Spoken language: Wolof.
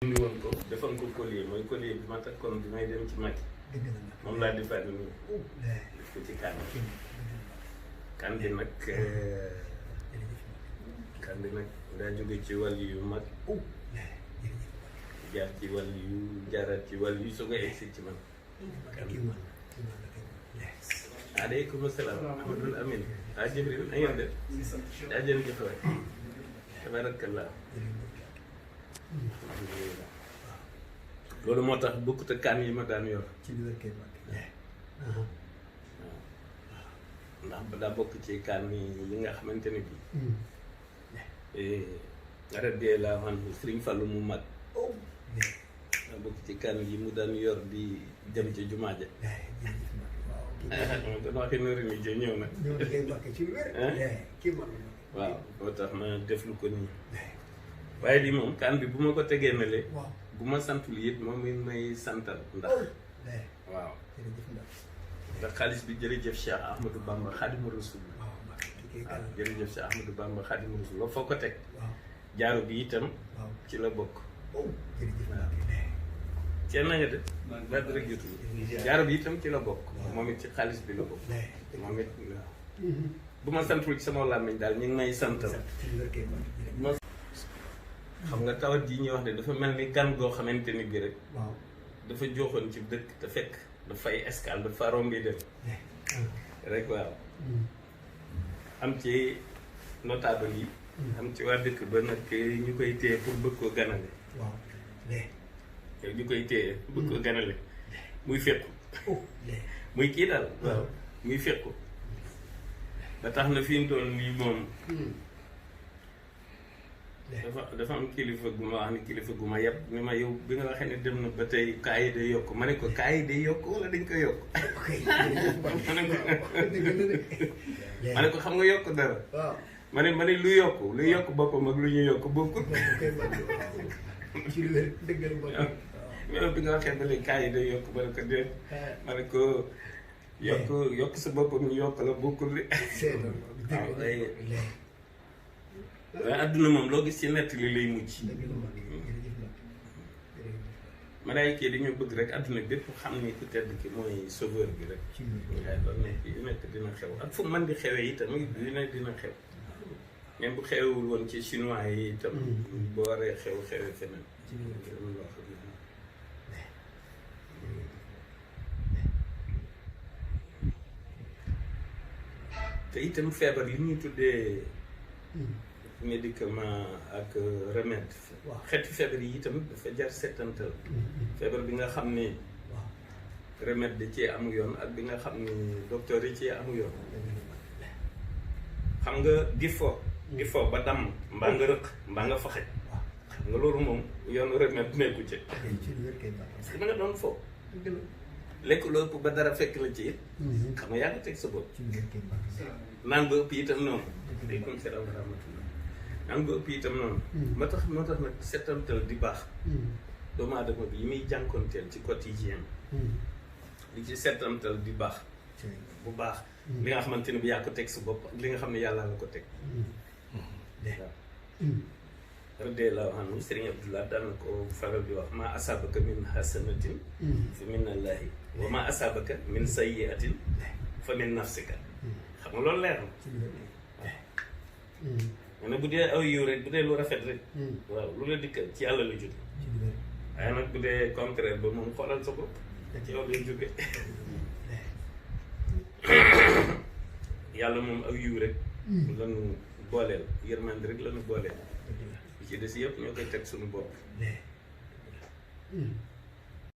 indi woon ko defoon ko collier mooy collier bi ma takkoon bi may dem ci Macky moom laa defaat nii def ko ci kan bi nag daa jóge ci wàll yu mag jaar ci wàll yu jaaraat ci wàll yu soog a egsi ci man aleykum salaam Amadou Amin Jibril na ngeen def daa jërëjëf waay tabarakallah loolu moo tax bokkut ak kaan yi ma daan yor ci biir kër ndax daa bokk ci kaan yi nga xamante ne bii radiyallaahu laa xam Sëriñ Fallu mu mag daa bokk ci kaan yi mu daan yor di dem ci jumaa ja dana waxi nori ni jo ñëw na waaw moo tax ma def lu ko nii waaye lii moom kaan bi bu ma ko tegee na le bu ma santul it moom it may santal ndax waaw ndax xaalis bi jërëjëf Cheikh Ahmadou Bamba Khadimu Rasul waaw jërëjëf Cheikh Ahmadou Bamba Khadimu Rasul la foo ko teg jaaro bi itam ci la bokk ceen na nga de ba dara jotul jaaro bi itam ci la bokk moom it ci xaalis bi la bokk moom it bu ma santul ci sama làmmiñ daal ñu ngi may santal xam nga tawat ji ñuy wax ne dafa mel ni gan goo xamante ni bi rek dafa joxoon ci dëkk te fekk dafay escale dafa rombi dem rek waaw am ci notable yi am ci waa dëkk ba nag ñu koy téye pour bëgg koo ganale ñu koy téye bëgg koo ganale muy fekku muy kii daal waaw muy fekku ba tax na fi mu toll nii moom dafa am kilifa gu ma wax ni kilifa gu ma yëpp ni ma yow bi nga waxee ne dem na ba tey kaa yi day yokk ma ne ko kaa yi day yokk wala dañ ko yokk ma ne ko xam nga yokk dara ma ne lu yokk boppam ak lu ñu yokk bokkul yow bi nga waxee ba léegi kaa yi day yokk ma ne ko déet ma ne ko yokk sa boppam ñu yokk la bokkul li waaw waaye adduna moom loo gis ci nett li lay mujj malaayika yi dañoo bëgg rek adduna bépp xam ni ku tedd ki mooy sauveur bi rek waaye loolu nekk yu nekk dina xew ak fu man di xewee itam yu nekk dina xew même bu xewewul woon ci chinois yi itam boo waree xewee feneen te itam feebar li ñuy tuddee médicament ak remède xeeti feebar yi itam dafa jar settantal feebar bi nga xam ni remède da cee amu yoon ak bi nga xam ni docteur yi cee amu yoon xam nga di fo ba damm mbaa nga rëq mbaa nga faxaj xam nga loolu moom yoonu remède nekku ci parce que da nga doon fo lekk lu ëpp ba dara fekk la ci it xam nga yaa ngi teg sa bopp naan ba ëpp itam noonu aleykum salaam wa rahmatullah naan ba ëpp itam noonu moo tax nag settantal di baax doomu aadama bi yi muy jànkoonteel ci quotidien li ci settantal di baax bu baax li nga xamante ne bi yaa ko teg sa bopp ak li nga xam ne yàlla la ko teg waaw radiyallaahu anhu Sëriñ Abdoulaye daan na ko faral di wax maa asaabaka min hasanatin fa min allaahi wa maa asaabaka min sayyiatin fa min nafsika xam nga loolu leer na waaw ne bu dee aw yiw rek bu dee lu rafet rek waaw lu la dikkal ci yàlla la jóge waaye nag bu dee contraire ba moom xoolal sa bopp ci yow lay jóge yàlla moom aw yiw rek lanu booleel yërmande rek lanu booleel ci des yëpp ñoo koy teg suñu bopp